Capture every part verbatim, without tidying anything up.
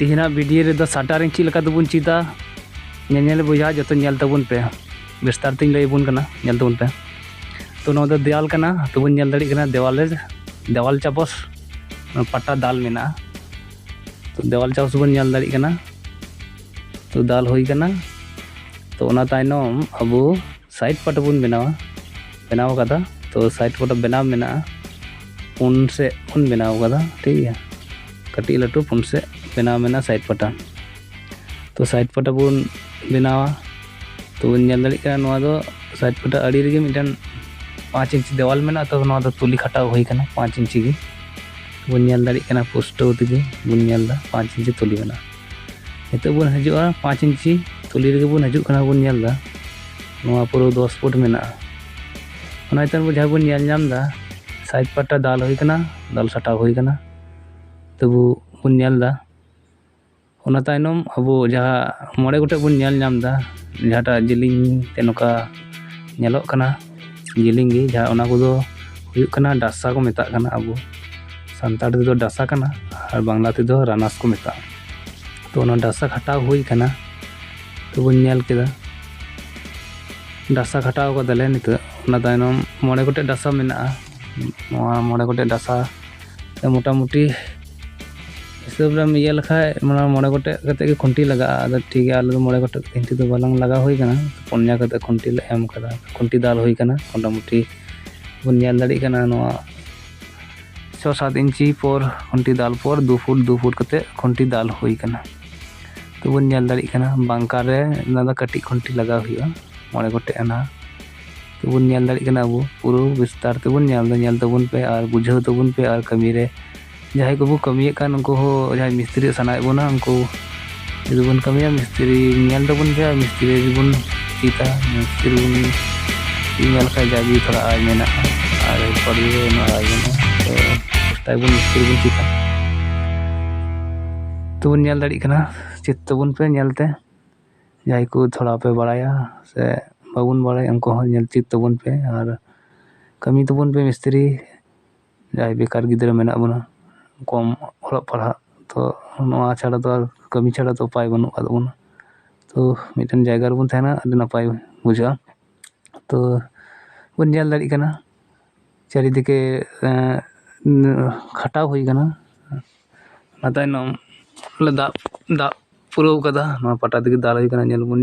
ᱛᱮᱦᱮᱧᱟᱜ ᱵᱷᱤᱰᱤᱭᱳ ᱨᱮᱫᱚ ᱥᱟᱴᱟᱨᱤᱝ ᱪᱮᱫ ᱞᱮᱠᱟ ᱛᱮᱵᱚᱱ ᱪᱮᱫᱟ, ᱧᱮᱧᱮᱞ ᱵᱚᱭᱦᱟ ᱡᱚᱛᱚ ᱧᱮᱞ ᱛᱟᱵᱚᱱ ᱯᱮ, ᱵᱤᱥᱛᱟᱨ ᱛᱤᱧ ᱞᱟᱹᱭ ᱟᱵᱚᱱ ᱠᱟᱱᱟ, ᱧᱮᱞ ᱛᱟᱵᱚᱱ ᱯᱮ᱾ ᱛᱚ ᱱᱚᱣᱟ ᱫᱚ ᱫᱮᱣᱟᱞ ᱠᱟᱱᱟ, ᱛᱚᱵᱚᱱ ᱧᱮᱞ ᱫᱟᱲᱮᱭᱟᱜ ᱠᱟᱱᱟ ᱫᱮᱣᱟᱞ ᱨᱮ, ᱫᱮᱣᱟᱞ ᱪᱟᱯᱚᱥ ᱯᱟᱴᱟ ᱫᱟᱞ ᱢᱮᱱᱟᱜᱼᱟ᱾ ᱛᱚ ᱫᱮᱣᱟᱞ ᱪᱟᱯᱚᱥ ᱵᱚᱱ ᱧᱮᱞ ᱫᱟᱲᱮᱭᱟᱜ ᱠᱟᱱᱟ, ᱛᱚ ᱫᱟᱞ ᱦᱩᱭ ᱠᱟᱱᱟ᱾ ᱛᱚ ᱚᱱᱟ ᱛᱟᱭᱱᱚᱢ ᱟᱵᱚ ᱥᱟᱭᱤᱰ ᱯᱟᱴᱟ ᱵᱚᱱ ᱵᱮᱱᱟᱣᱟ, ᱵᱮᱱᱟᱣ ᱠᱟᱫᱟ᱾ ᱛᱚ ᱥᱟᱭᱤᱰ ᱯᱟᱴᱟ ᱵᱮᱱᱟᱣ ᱢᱮᱱᱟᱜᱼᱟ, ᱯᱩᱱ ᱥᱮᱫ ᱵᱚᱱ ᱵᱮᱱᱟᱣ ᱠᱟᱫᱟ, ᱴᱷᱤᱠ ᱜᱮᱭᱟ, ᱠᱟᱹᱴᱤᱡ ᱞᱟᱹᱴᱩ ᱯᱩᱱ ᱥᱮᱫ ᱵᱮᱱᱟᱣ ᱢᱮᱱᱟᱜᱼᱟ ᱥᱟᱭᱤᱰ ᱯᱟᱴᱟ᱾ ᱛᱚ ᱥᱟᱭᱤᱰ ᱯᱟᱴᱟ ᱵᱚᱱ ᱵᱮᱱᱟᱣᱟ᱾ ᱛᱚ ᱵᱚᱱ ᱧᱮᱞ ᱫᱟᱲᱮᱭᱟᱜ ᱠᱟᱱᱟ, ᱱᱚᱣᱟ ᱫᱚ ᱥᱟᱭᱤᱰ ᱯᱟᱴᱟ ᱟᱲᱮ ᱨᱮᱜᱮ ᱢᱤᱫᱴᱮᱱ ᱯᱟᱸᱪ ᱤᱧᱪᱤ ᱫᱮᱣᱟᱞ ᱢᱮᱱᱟᱜᱼᱟ᱾ ᱛᱚ ᱱᱚᱣᱟ ᱫᱚ ᱛᱩᱞᱤ ᱠᱷᱟᱴᱟᱣ ᱦᱩᱭ ᱠᱟᱱᱟ ᱯᱟᱸᱪ ᱤᱧᱪᱤ ᱜᱮ᱾ ᱵᱚᱱ ᱧᱮᱞ ᱫᱟᱲᱮᱭᱟᱜ ᱠᱟᱱᱟ, ᱯᱩᱥᱴᱟᱹᱣ ᱛᱮᱜᱮ ᱵᱚᱱ ᱧᱮᱞ ᱮᱫᱟ ᱯᱟᱸᱪ ᱤᱧᱪᱤ ᱛᱩᱞᱤ ᱢᱮᱱᱟᱜᱼᱟ᱾ ᱱᱤᱛᱚᱜ ᱵᱚᱱ ᱦᱤᱡᱩᱜᱼᱟ ᱯᱟᱸᱪ ᱤᱧᱪᱤ ᱛᱩᱞᱤ ᱨᱮᱜᱮ ᱵᱚᱱ ᱦᱤᱡᱩᱜ ᱠᱟᱱᱟ, ᱵᱚᱱ ᱧᱮᱞ ᱮᱫᱟ ᱱᱚᱣᱟ ᱯᱩᱨᱟᱹ ᱫᱚᱥ ᱯᱷᱩᱴ ᱢᱮᱱᱟᱜᱼᱟ᱾ ᱚᱱᱟ ᱪᱮᱛᱟᱱ ᱵᱚ ᱡᱟᱦᱟᱸ ᱵᱚᱱ ᱧᱮᱞ ᱧᱟᱢ ᱮᱫᱟ, ᱥᱟᱭᱤᱰ ᱯᱟᱴᱟ ᱫᱟᱞ ᱦᱩᱭ ᱠᱟᱱᱟ, ᱫᱟᱞ ᱥᱟᱴᱟᱣ ᱦᱩᱭ ᱠᱟᱱᱟ᱾ ᱛᱚᱵᱩ ᱵᱚᱱ ᱧᱮᱞ ᱮᱫᱟ, ᱚᱱᱟ ᱛᱟᱭᱱᱚᱢ ᱟᱵᱚ ᱡᱟᱦᱟᱸ ᱢᱚᱬᱮ ᱜᱚᱴᱮᱡ ᱵᱚᱱ ᱧᱮᱞ ᱧᱟᱢ ᱮᱫᱟ, ᱡᱟᱦᱟᱸᱴᱟᱜ ᱡᱮᱞᱮᱧ ᱛᱮ ᱱᱚᱝᱠᱟ ᱧᱮᱞᱚᱜ ᱠᱟᱱᱟ, ᱡᱮᱞᱮᱧ ᱜᱮ, ᱡᱟᱦᱟᱸ ᱚᱱᱟ ᱠᱚᱫᱚ ᱦᱩᱭᱩᱜ ᱠᱟᱱᱟ ᱰᱟᱥᱟ ᱠᱚ ᱢᱮᱛᱟᱜ ᱠᱟᱱᱟ᱾ ᱟᱵᱚ ᱥᱟᱱᱛᱟᱲ ᱛᱮᱫᱚ ᱰᱟᱥᱟ ᱠᱟᱱᱟ ᱟᱨ ᱵᱟᱝᱞᱟ ᱛᱮᱫᱚ ᱨᱟᱱᱟᱥ ᱠᱚ ᱢᱮᱛᱟᱜᱼᱟ᱾ ᱛᱚ ᱚᱱᱟ ᱰᱟᱥᱟ ᱠᱷᱟᱴᱟᱣ ᱦᱩᱭ ᱠᱟᱱᱟ, ᱛᱚ ᱵᱚᱱ ᱧᱮᱞ ᱠᱮᱫᱟ ᱰᱟᱥᱟ ᱠᱷᱟᱴᱟᱣ ᱠᱟᱫᱟᱞᱮ ᱱᱤᱛᱚᱜ᱾ ᱚᱱᱟ ᱛᱟᱭᱱᱚᱢ ᱢᱚᱬᱮ ᱜᱚᱴᱮᱡ ᱰᱟᱥᱟ ᱢᱮᱱᱟᱜᱼᱟ᱾ ᱱᱚᱣᱟ ᱢᱚᱬᱮ ᱜᱚᱴᱮᱡ ᱰᱟᱥᱟ ᱛᱮ ᱢᱚᱴᱟᱢᱩᱴᱤ ᱦᱤᱥᱟᱹᱵ ᱨᱮᱢ ᱤᱭᱟᱹ ᱞᱮᱠᱷᱟᱡ, ᱢᱟᱱᱮ ᱢᱚᱬᱮ ᱜᱚᱴᱮᱡ ᱠᱟᱛᱮ ᱜᱮ ᱠᱷᱩᱱᱴᱤ ᱞᱟᱜᱟᱜᱼᱟ᱾ ᱟᱫᱚ ᱴᱷᱤᱠ ᱜᱮᱭᱟ, ᱟᱞᱮ ᱫᱚ ᱢᱚᱬᱮ ᱜᱚᱴᱮᱡ ᱠᱷᱩᱱᱴᱤ ᱫᱚ ᱵᱟᱞᱟᱝ ᱞᱟᱜᱟᱣ ᱦᱩᱭ ᱠᱟᱱᱟ, ᱯᱩᱱᱭᱟ ᱠᱟᱛᱮ ᱠᱷᱩᱱᱴᱤ ᱞᱮ ᱮᱢ ᱠᱟᱫᱟ, ᱠᱷᱩᱱᱴᱤ ᱫᱟᱞ ᱦᱩᱭ ᱠᱟᱱᱟ᱾ ᱢᱚᱴᱟᱢᱩᱴᱤ ᱵᱚᱱ ᱧᱮᱞ ᱫᱟᱲᱮᱭᱟᱜ ᱠᱟᱱᱟ, ᱱᱚᱣᱟ ᱪᱷᱚ ᱥᱟᱛ ᱤᱧᱪᱤ ᱯᱚᱨ ᱠᱷᱩᱱᱴᱤ ᱫᱟᱞ ᱯᱚᱨ ᱫᱩ ᱯᱷᱩᱴ ᱫᱩ ᱯᱷᱩᱴ ᱠᱟᱛᱮ ᱠᱷᱩᱱᱴᱤ ᱫᱟᱞ ᱦᱩᱭ ᱠᱟᱱᱟ᱾ ᱛᱚ ᱵᱚᱱ ᱧᱮᱞ ᱫᱟᱲᱮᱭᱟᱜ ᱠᱟᱱᱟ ᱵᱟᱝᱠᱟᱨ ᱨᱮ ᱚᱱᱟ ᱫᱚ ᱠᱟᱹᱴᱤᱡ ᱠᱷᱩᱱᱴᱤ ᱞᱟᱜᱟᱣ ᱦᱩᱭᱩᱜᱼᱟ ᱢᱚᱬᱮ ᱜᱚᱴᱮᱡ ᱟᱱᱟ᱾ ᱛᱚ ᱵᱚᱱ ᱧᱮᱞ ᱫᱟᱲᱮᱭᱟᱜ ᱠᱟᱱᱟ ᱟᱵᱚ ᱯᱩᱨᱟᱹ ᱵᱤᱥᱛᱟᱨ ᱛᱮᱵᱚᱱ ᱧᱮᱞ ᱮᱫᱟ, ᱧᱮᱞ ᱛᱟᱵᱚᱱ ᱯᱮ ᱟᱨ ᱵᱩᱡᱷᱟᱹᱣ ᱛᱟᱵᱚᱱ ᱯᱮ᱾ ᱟᱨ ᱠᱟᱹᱢᱤ ᱨᱮ ᱡᱟᱦᱟᱸᱭ ᱠᱚᱵᱚ ᱠᱟᱹᱢᱤᱭᱮᱫ ᱠᱟᱱ, ᱩᱱᱠᱩ ᱦᱚᱸ ᱡᱟᱦᱟᱸᱭ ᱢᱤᱥᱛᱨᱤ ᱥᱟᱱᱟᱭᱮᱫ ᱵᱚᱱᱟ, ᱩᱱᱠᱩ ᱡᱩᱫᱤ ᱵᱚᱱ ᱠᱟᱹᱢᱤᱭᱟ, ᱢᱤᱥᱛᱨᱤ ᱧᱮᱞ ᱛᱟᱵᱚᱱ ᱯᱮ ᱟᱨ ᱢᱤᱥᱛᱨᱤ ᱨᱮᱵᱚᱱ ᱪᱮᱫᱟ᱾ ᱢᱤᱥᱛᱨᱤ ᱵᱚᱱ ᱪᱮᱫ ᱧᱮᱞ ᱞᱮᱠᱷᱟᱱ ᱡᱟᱜᱮ ᱛᱷᱚᱲᱟ ᱟᱭ ᱢᱮᱱᱟᱜᱼᱟ ᱟᱨ ᱯᱚᱨᱮ ᱩᱱᱟᱹᱜ ᱟᱭ ᱢᱮᱱᱟᱜᱼᱟ᱾ ᱛᱚ ᱪᱮᱥᱴᱟᱭ ᱵᱚᱱ ᱢᱤᱥᱛᱨᱤ ᱵᱚᱱ ᱪᱮᱫᱟ᱾ ᱛᱚᱵᱚᱱ ᱧᱮᱞ ᱫᱟᱲᱮᱭᱟᱜ ᱠᱟᱱᱟ, ᱪᱮᱫ ᱛᱟᱵᱚᱱ ᱯᱮ ᱧᱮᱞ ᱛᱮ᱾ ᱡᱟᱦᱟᱸᱭ ᱠᱚ ᱛᱷᱚᱲᱟ ᱯᱮ ᱵᱟᱲᱟᱭᱟ ᱥᱮ ᱵᱟᱵᱚᱱ ᱵᱟᱲᱟᱭᱟ, ᱩᱱᱠᱩ ᱦᱚᱸ ᱧᱮᱞ ᱪᱮᱫ ᱛᱟᱵᱚᱱ ᱯᱮ ᱟᱨ ᱠᱟᱹᱢᱤ ᱛᱟᱵᱚᱱ ᱯᱮ ᱢᱤᱥᱛᱨᱤ᱾ ᱡᱟᱦᱟᱸᱭ ᱵᱮᱠᱟᱨ ᱜᱤᱫᱽᱨᱟᱹ ᱢᱮᱱᱟᱜ ᱵᱚᱱᱟ, ᱠᱚᱢ ᱚᱞᱚᱜ ᱯᱟᱲᱦᱟᱜ, ᱛᱚ ᱛᱚ ᱱᱚᱣᱟ ᱪᱷᱟᱲᱟ ᱫᱚ ᱟᱨ ᱠᱟᱹᱢᱤ ᱪᱷᱟᱲᱟ ᱫᱚ ᱩᱯᱟᱭ ᱵᱟᱹᱱᱩᱜ ᱟᱠᱟᱫ ᱛᱟᱵᱚᱱᱟ᱾ ᱛᱚ ᱢᱤᱫᱴᱮᱱ ᱡᱟᱭᱜᱟ ᱨᱮᱵᱚᱱ ᱛᱟᱦᱮᱱᱟ, ᱟᱹᱰᱤ ᱱᱟᱯᱟᱭ ᱵᱩᱡᱷᱟᱹᱜᱼᱟ᱾ ᱛᱚ ᱵᱚᱱ ᱧᱮᱞ ᱫᱟᱲᱮᱭᱟᱜ ᱠᱟᱱᱟ ᱪᱟᱹᱨᱤᱫᱤᱠᱮ ᱠᱷᱟᱴᱟᱣ ᱦᱩᱭ ᱠᱟᱱᱟ᱾ ᱚᱱᱟ ᱛᱟᱭᱱᱚᱢ ᱞᱮ ᱫᱟᱵ ᱫᱟᱵ ᱯᱩᱨᱟᱹᱣ ᱠᱟᱫᱟ᱾ ᱱᱚᱣᱟ ᱯᱟᱴᱟ ᱛᱮᱜᱮ ᱫᱟᱞ ᱦᱩᱭ ᱠᱟᱱᱟ᱾ ᱧᱮᱞ ᱵᱚᱱ,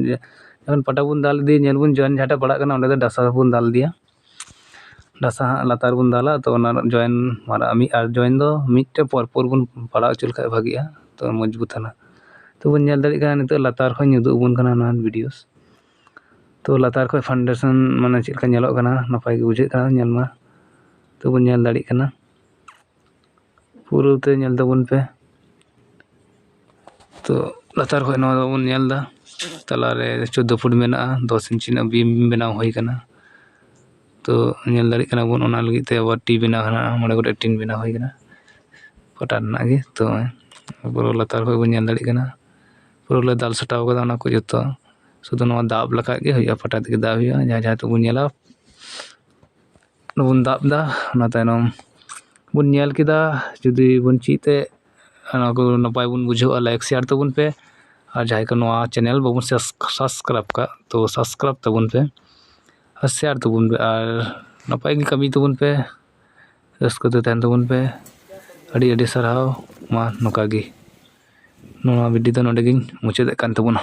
ᱡᱚᱠᱷᱚᱱ ᱯᱟᱴᱟ ᱵᱚᱱ ᱫᱟᱞ ᱤᱫᱤᱭᱟ, ᱧᱮᱞ ᱵᱚᱱ ᱡᱚᱭᱮᱱ ᱡᱟᱦᱟᱸᱴᱟᱜ ᱯᱟᱲᱟᱜ ᱠᱟᱱᱟ, ᱚᱸᱰᱮ ᱫᱚ ᱰᱟᱥᱟ ᱵᱚᱱ ᱫᱟᱞ ᱤᱫᱤᱭᱟ᱾ ᱰᱟᱥᱟ ᱦᱟᱸᱜ ᱞᱟᱛᱟᱨ ᱵᱚᱱ ᱫᱟᱞᱟ, ᱛᱚ ᱚᱱᱟ ᱡᱚᱭᱮᱱ ᱢᱟᱨᱟᱜ ᱢᱤᱫ ᱟᱨ ᱡᱚᱭᱮᱱ ᱫᱚ ᱢᱤᱫᱴᱮᱡ ᱯᱚᱨ ᱯᱚᱨ ᱵᱚᱱ ᱯᱟᱲᱟᱜ ᱦᱚᱪᱚ ᱞᱮᱠᱷᱟᱡ ᱵᱷᱟᱜᱤᱜᱼᱟ, ᱛᱚ ᱢᱚᱡᱽᱵᱩᱛ ᱛᱟᱦᱮᱱᱟ᱾ ᱛᱚ ᱵᱚᱱ ᱧᱮᱞ ᱫᱟᱲᱮᱭᱟᱜ ᱠᱟᱱᱟ ᱱᱤᱛᱚᱜ ᱞᱟᱛᱟᱨ ᱠᱷᱚᱱ ᱧᱩᱫᱩᱜ ᱟᱵᱚᱱ ᱠᱟᱱᱟ ᱱᱚᱣᱟ ᱵᱷᱤᱰᱤᱭᱳᱥ᱾ ᱛᱚ ᱞᱟᱛᱟᱨ ᱠᱷᱚᱱ ᱯᱷᱟᱣᱩᱱᱰᱮᱥᱚᱱ ᱢᱟᱱᱮ ᱪᱮᱫ ᱞᱮᱠᱟ ᱧᱮᱞᱚᱜ ᱠᱟᱱᱟ, ᱱᱟᱯᱟᱭ ᱜᱮ ᱵᱩᱡᱷᱟᱹᱜ ᱠᱟᱱᱟ ᱧᱮᱞ ᱢᱟ᱾ ᱛᱚ ᱵᱚᱱ ᱧᱮᱞ ᱫᱟᱲᱮᱭᱟᱜ ᱠᱟᱱᱟ, ᱯᱩᱨᱟᱹ ᱛᱮ ᱧᱮᱞ ᱛᱟᱵᱚᱱ ᱯᱮ᱾ ᱛᱚ ᱞᱟᱛᱟᱨ ᱠᱷᱚᱱ ᱱᱚᱣᱟ ᱫᱚᱵᱚᱱ ᱧᱮᱞ ᱮᱫᱟ, ᱛᱟᱞᱟᱨᱮ ᱪᱳᱫᱽᱫᱳ ᱯᱷᱩᱴ ᱢᱮᱱᱟᱜᱼᱟ, ᱫᱚᱥ ᱤᱧᱪᱤ ᱨᱮᱱᱟᱜ ᱵᱤᱢ ᱵᱮᱱᱟᱣ ᱦᱩᱭ ᱠᱟᱱᱟ᱾ ᱛᱚ ᱧᱮᱞ ᱫᱟᱲᱮᱭᱟᱜ ᱠᱟᱱᱟ ᱵᱚᱱ, ᱚᱱᱟ ᱞᱟᱹᱜᱤᱫ ᱛᱮ ᱟᱵᱟᱨ ᱴᱤ ᱵᱮᱱᱟᱣ ᱦᱮᱱᱟᱜᱼᱟ, ᱢᱚᱬᱮ ᱜᱚᱴᱮᱡ ᱴᱤᱱ ᱵᱮᱱᱟᱣ ᱦᱩᱭ ᱠᱟᱱᱟ ᱯᱟᱴᱟ ᱨᱮᱱᱟᱜ ᱜᱮ᱾ ᱛᱚ ᱯᱩᱨᱟᱹ ᱞᱟᱛᱟᱨ ᱠᱷᱚᱱ ᱵᱚᱱ ᱧᱮᱞ ᱫᱟᱲᱮᱭᱟᱜ ᱠᱟᱱᱟ, ᱯᱩᱨᱟᱹ ᱞᱮ ᱫᱟᱞ ᱥᱟᱴᱟᱣ ᱠᱟᱫᱟ ᱚᱱᱟ ᱠᱚ ᱡᱚᱛᱚ᱾ ᱥᱩᱫᱷᱩ ᱱᱚᱣᱟ ᱫᱟᱵ ᱞᱮᱠᱷᱟᱡ ᱜᱮ ᱦᱩᱭᱩᱜᱼᱟ, ᱯᱟᱴᱟ ᱛᱮᱜᱮ ᱫᱟᱵ ᱦᱩᱭᱩᱜᱼᱟ᱾ ᱡᱟᱦᱟᱸ ᱡᱟᱦᱟᱸ ᱛᱮᱵᱚᱱ ᱧᱮᱞᱟ, ᱚᱸᱰᱮ ᱵᱚᱱ ᱫᱟᱵ ᱮᱫᱟ, ᱚᱱᱟ ᱛᱟᱭᱱᱚᱢ ᱵᱚᱱ ᱧᱮᱞ ᱠᱮᱫᱟ᱾ ᱡᱩᱫᱤ ᱵᱚᱱ ᱪᱮᱫ ᱛᱮ ᱚᱱᱟ ᱠᱚ ᱱᱟᱯᱟᱭ ᱵᱚᱱ ᱵᱩᱡᱷᱟᱹᱣᱟ, ᱞᱟᱭᱤᱠ ᱥᱮᱭᱟᱨ ᱛᱟᱵᱚᱱ ᱯᱮ᱾ ᱟᱨ ᱡᱟᱦᱟᱸᱭ ᱠᱚ ᱱᱚᱣᱟ ᱪᱮᱱᱮᱞ ᱵᱟᱵᱚᱱ ᱥᱟᱵᱥ- ᱥᱟᱵᱥᱠᱨᱟᱭᱤᱵ ᱠᱟᱜ, ᱛᱚ ᱥᱟᱵᱥᱠᱨᱟᱭᱤᱵ ᱛᱟᱵᱚᱱ ᱯᱮ ᱟᱨ ᱥᱮᱭᱟᱨ ᱛᱟᱵᱚᱱ ᱯᱮ ᱟᱨ ᱱᱟᱯᱟᱭ ᱜᱮ ᱠᱟᱹᱢᱤ ᱛᱟᱵᱚᱱ ᱯᱮ, ᱨᱟᱹᱥᱠᱟᱹ ᱛᱮ ᱛᱟᱦᱮᱱ ᱛᱟᱵᱚᱱ ᱯᱮ᱾ ᱟᱹᱰᱤ ᱟᱹᱰᱤ ᱥᱟᱨᱦᱟᱣ᱾ ᱢᱟ ᱱᱚᱝᱠᱟ ᱜᱮ ᱱᱚᱣᱟ ᱵᱷᱤᱰᱤᱭᱳ ᱫᱚ ᱱᱚᱰᱮ ᱜᱤᱧ ᱢᱩᱪᱟᱹᱫᱮᱫ ᱠᱟᱱ ᱛᱟᱵᱚᱱᱟ᱾